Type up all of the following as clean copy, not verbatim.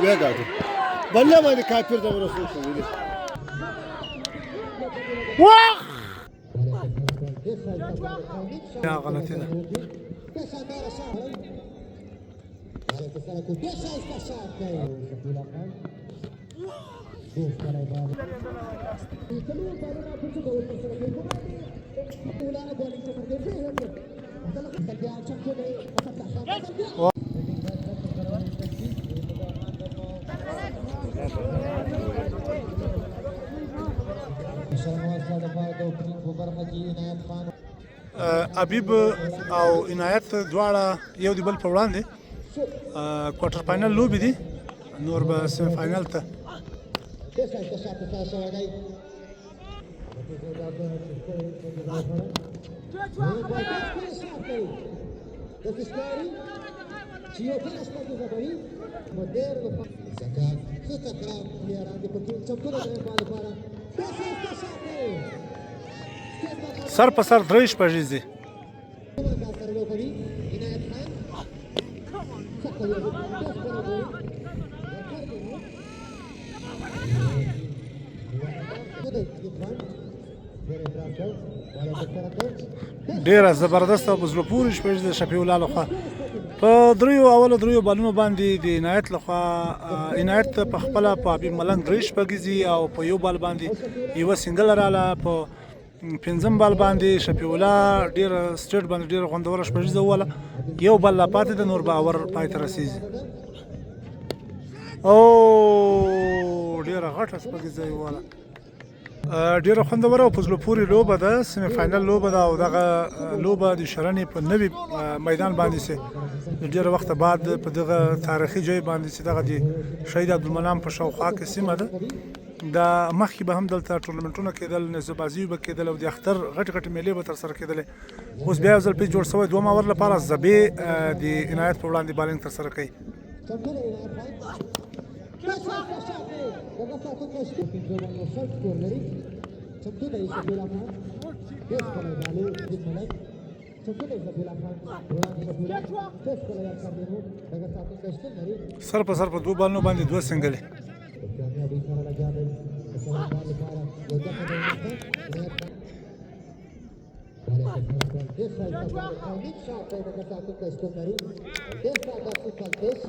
وې ګاټو بل باندې کافر د ورسو کوي. واه، یا غلطي ده. ابیب او عنایت دواړه یو د بل په وړاندې کوارټر فاینل لوبې دي، نور به سیمي فاینل ته. سر په سر درې شپږیزې. ډیره زبردسته او په زړه پورې شپږ د شفیع الله لخوا په دریو اولو دریو بالونو باندې د عنایت لخوا. عنایت په خپله په حبیب ملنګ درې شپږیزې او په یو بال باندې یوه سنګل راله. په پنځم بال باندې شفیع الله ډیره سټریټ باندې ډیره خوندوره شپږیزه وواله. یو بال لا پاتې ده، نور به اور پای ته رسیږي. او ډیره غټه شپږیزه یې وواله. ډیره خوندوره او په زړه پورې لوبه ده، سیمي فاینل لوبه ده، او دغه لوبه د شرنې په نوي میدان باندې چې د ډیره وخته بعد په دغه تاریخي ځای باندې چې دغه د شهید عبدالمنان په شاوخوا کې سیمه ده، دا مخکې به هم دلته ټورنمنټونه کېدل، نزبازي به کېدل او د اختر غټ غټ میلې به تر سره کېدلې. اوس بیا یو ځل پیچ جوړ شوی، دوم اور لپاره زبې د عنایت په وړاندې بالینګ تر سره کوي. سر په سر په دوه بالونو باندې دوه سنګلې.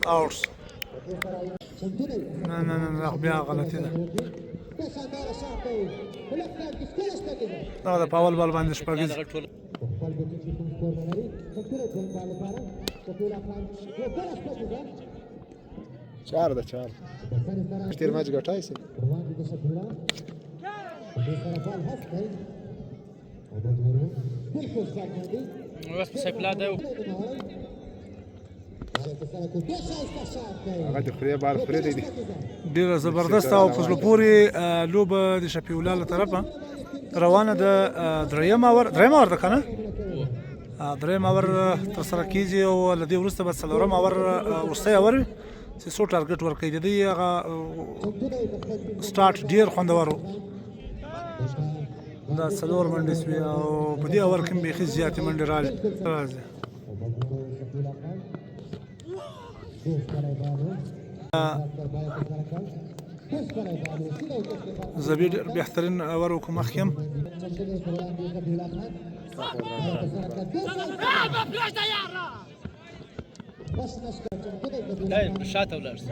اوټس. نه نه نه نه، بیا غلطي ده. دا د په اول بال باندې شپږیز. چار ده چار تیر میچ ګټای سي. اوس په سیف الله دی. هغه د خورې بار خورې دی. ډیره زبردسته او په زړه پورې لوبه د شفیع الله له طرفه روانه ده. دریم اور، دریم اور ده که نه؟ دریم اور تر سره کیږي او له دې وروسته به څلورم اور وروستی اور وي چې څو ټارګټ ورکوي. د دوی هغه سټارټ ډیر خوندور و. دا څلور منډې سوې او په دې اور کې هم بیخي زیاتې منډې راغلې راځي. زبیر ډېر بهترین اور وکړ مخکې هم. دی شاته ولاړ شي.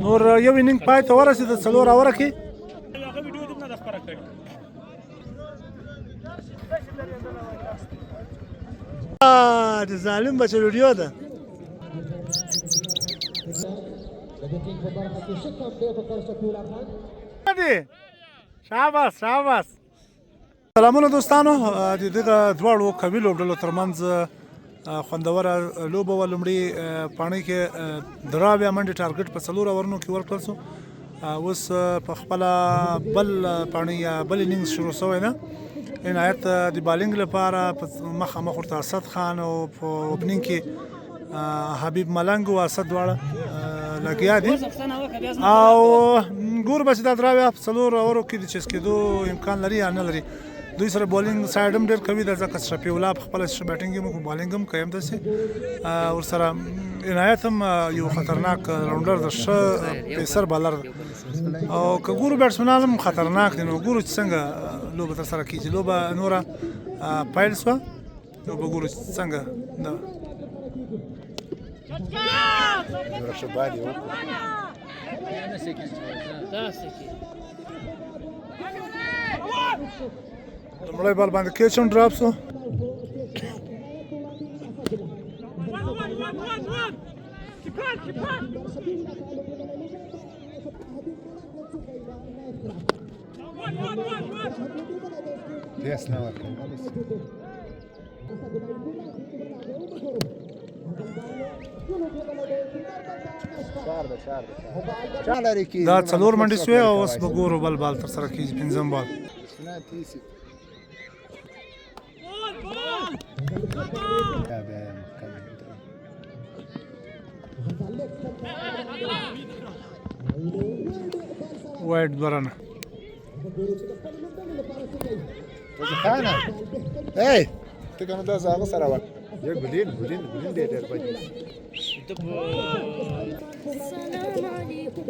نور یو انینګ پای ته ورسېد، څلور اوره کې. هغه ویډیو دې نه ده خپره کړې. د ظالم بچو ویډیو ده. دی شاباس شاباس. سلامونه دوستانو، د دغه دواړو قوي لوبډلو ترمنځ خوندوره لوبه وه. لومړي پاڼۍ کې 73 منډې ټارګټ په 4 اورونو کې ورکړل سو. اوس په خپله بل پاڼۍ یا بل اننګز شروع شوی ده. عنایت د بالینګ لپاره په مخامخ ورته اسد خان او په اوپنینګ کې حبیب ملنګ او اسد دواړه لګیا دي. او ګور به چې دا 73 په 4 اورو کې د چیس کېدو امکان لري یا نه لري. دوی سره بولینګ سایډ هم ډېر قوي ده، ځکه شفیع الله په خپله بیټینګ هم کوي، بالینګ هم کوي همداسې. ورسره عنایت هم یو خطرناک راونډر ده، ښه پیسر بالر ده. او که ګورو بیټسمنان هم خطرناک دي، نو ګورو چې څنګه لوبه ترسره کېږي. لوبه نوره پیل شوه، نو به ګورو چې څنګه ده. ښه بال یې وکړ. لومړی بال باندې کیچ هم ډراپ شو. پیس نه ورکوي. دا 4 منډې شوې او اوس به ګورو بل بال ترسره کېږي، پنځم بال. وایډ 2 رنه. خانه ای ته کنه دا زاغه سره وه. یو ګلین ګلین ګلین ډېر ډېر بد. السلام عليكم.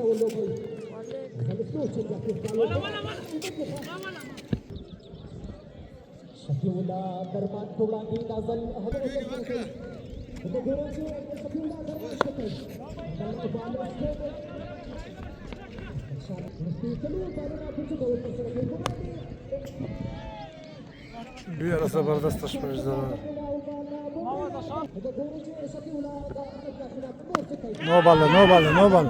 ډېره زبردسته شپږ. نو بال ده، نو بال ده، نو بال.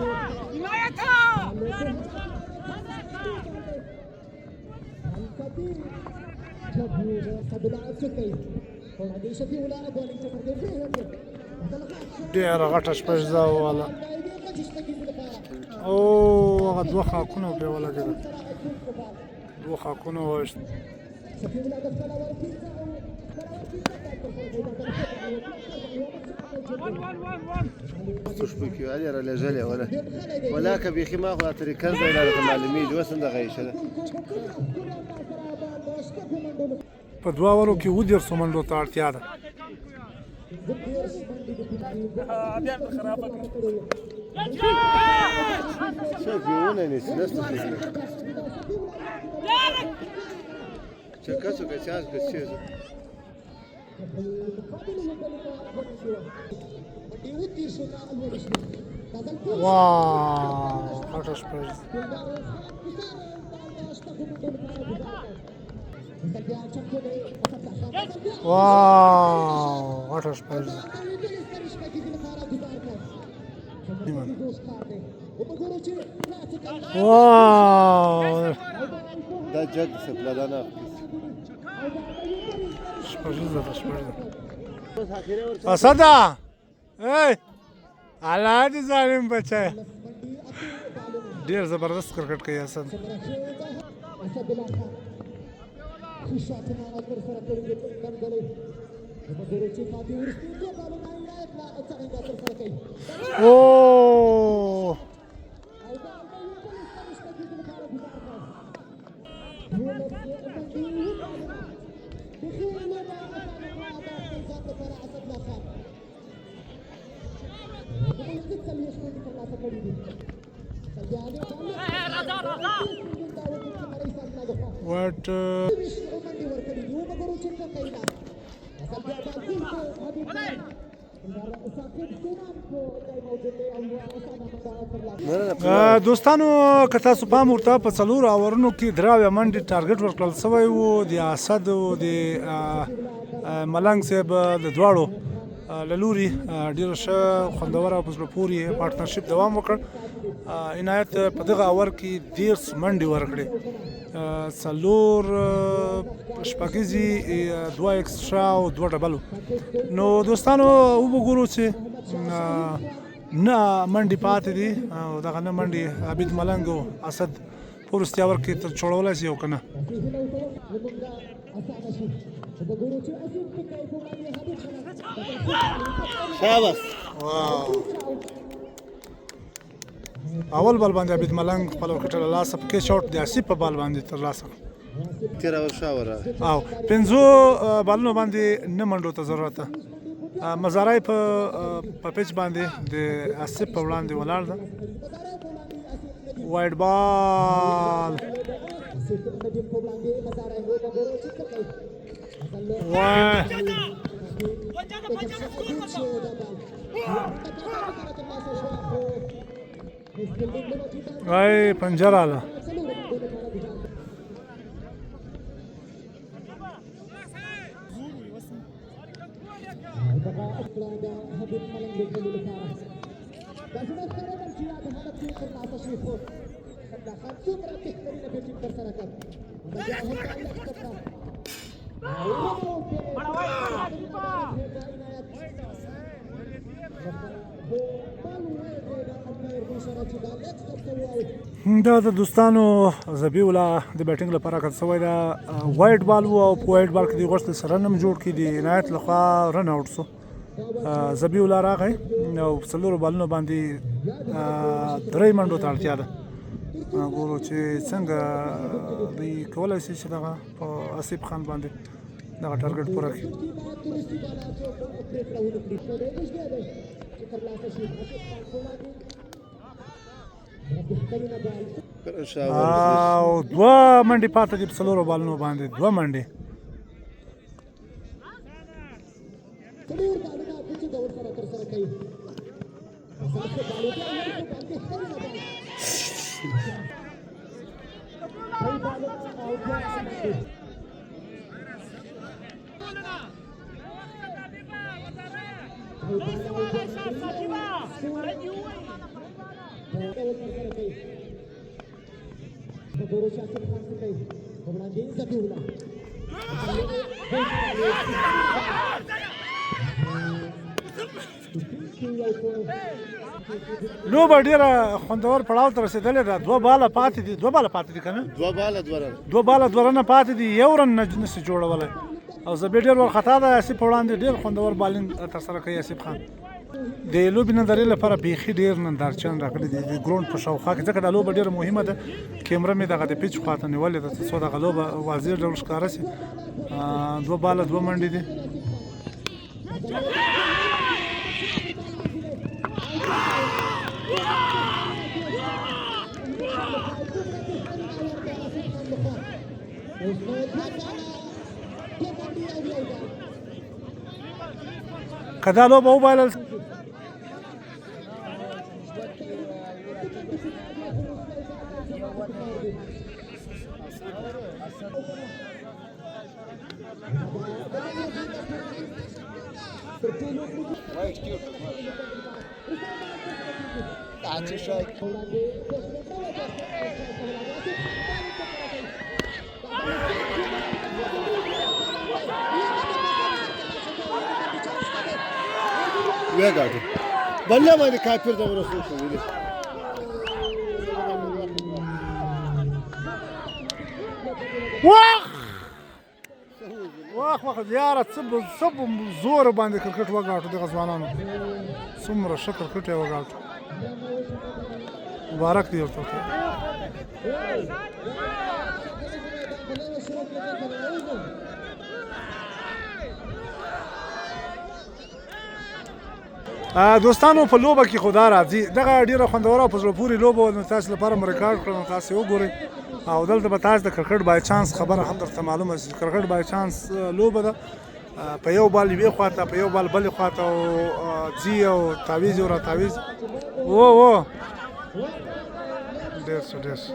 ډېره غټه شپږزه واله. او هغه 2 خاکونه پرې ولګېدل، 2 خاکونه وویشت. څو شپو کې علي را لېږلې وله ولاکه بیخي ما خو دا طریقه ځای راته معلومېږي اوس هم دغه ایښه ده. په 2 اورو کې 37 منډو ته اړتیا ده. څوک یې ونه نیسي نشته څوک یې. چې کسو که چاز که څه. واو غټه شپږ. واو غټه شپږ. واو دا جګ سپلا دا نه شپږیزه ده، شپږیزه. اسده ای الله دې ظالم بچی، ډېر زبردست کرکټ کوي اسد. او وټ دوستانو که تاسو پام ورته په 4 اورونو کې 73 منډې ټارګټ ورکړل شوی وو د اسد او د ملنګ صاحب د دواړو له لوري ډېره ښه خوندوره او په زړه پورې پارټنرشپ دوام وکړ. عنایت په دغه اور کې 30 منډې ورکړې، 4 شپږیزې، 2 اکسترا او 2 ډبل. نو دوستانو وګورو چې نه منډې پاتې دي او دغه نه منډې عابد ملنګ او اسد په وروستي اور کې تر جوړولی شي او که نه. شاباس. اول بال باندې عابد ملنګ خپل وکټ له لاسه په کیچ اوټ د آصف په بال باندې ترلاسه کړ. تېر اور ښه اور راغی. او 5 بالونو باندې نه منډو ته ضرورت ده. مزارای په پیچ باندې د آصف په وړاندې ولاړ ده. وایډ بال. وای پنجره راله. دا د دوستانو ذبیح الله د بیټینګ لپاره کتل شوی ده. وایډ بال وو او په وایډ بال کې دوی غوښتل چې رن هم جوړ کړي، د عنایت لخوا رن اوټ شو. ذبیح الله راغی او په 4 بالونو باندې 3 منډو ته اړتیا ده. ګورو چې څنګه دوی کولی شي چې دغه په آصف خان باندې دغه ټارګټ پوره کړي. او 2 منډې پاتې دي په 4 بالونو باندې، 2 منډې. لوبه ډېره خوندور پړاو ته رسېدلې ده. 2 باله پاتې دي، 2 باله پاتې دي که نه؟ 2 باله 2 رنه. 2 باله 2 رنه پاتې دي، 1 رن نه شي جوړولی. او ذبیح ډېر وارخطا ده آصف په وړاندې، ډېر خوندور بالینګ ترسره کوي آصف خان. د لوبې نندارې لپاره بیخي ډېر نندارچیان راغلي دي د ګراونډ په شاوخوا کې، ځکه دا لوبه ډېره مهمه ده. کیمره مې دغه د پیچ خواته نیولې ده تر څو دغه لوبه واضح ډول ښکاره شي. 2 باله 2 منډې دي. که دا لوبه وبایلل ویې ګاټو بله باندې کافر د ورسو ویلې. واخ واخ واخ یاره، څه زور باندې کرکټ وګاټو دغه ځوانانو، څومره ښه کرکټ یې وګاټو. مبارک دی ورته. دوستانو په لوبه کې خدا راځي، دغه ډېره خوندوره او په زړه پورې لوبه وه. نو تاسو لپاره مو ریکارډ کړه، نو تاسو یې وګورئ. او دلته به تاسو د کرکټ بای چانس خبره هم درته معلومه شي. کرکټ بای چانس لوبه ده، په یو بال یوې خواته، په یو بال بلې خواته، او ځي او تاویز او راتاویز. و ډېر ښه، ډېر ښه.